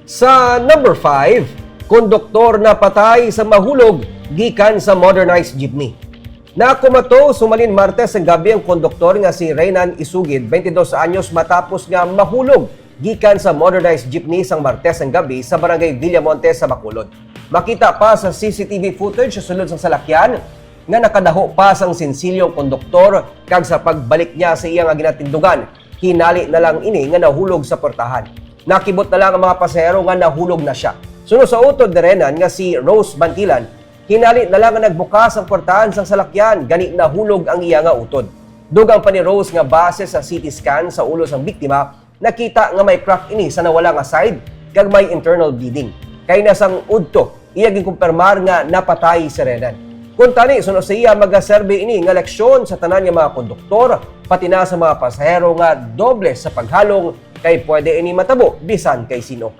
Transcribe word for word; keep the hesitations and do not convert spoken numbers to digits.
Sa number five, konduktor napatay sa mahulog gikan sa modernized jeepney. Nakumato sumalin Martes ang gabi ang konduktor nga si Renan Isugid, twenty-dos anyos, matapos nga mahulog gikan sa modernized jeepney sang Martes ang gabi sa barangay Villamonte sa Bacolod. Makita pa sa C C T V footage sa sulod sang salakyan nga nakadaho pa sang sinsilyo ang konduktor, kag sa pagbalik niya sa iya nga ginatindugan, hinali na lang ini nga nahulog sa portahan. Nakibot na lang ang mga pasahero nga nahulog na sia. Suno sa utod ni Renan nga si Rose Bantilan, hinali na lang nga nagbukas ang portahan sang salakyan, gani nahulog ang iya nga utod. Dugang pa ni Rose nga base sa C T scan sa ulo sang biktima, nakita nga may crack ini sa nawala nga side kag may internal bleeding. Kay na sang udto, iya ginkumpirmar nga napatay si Renan. Kuntani, suno sa iya, magaserbi ini nga leksyon sa tanan nga mga konduktor, pati na sa mga pasahero nga doble sa paghalong, kay pwede ini matabo bisan kay sino.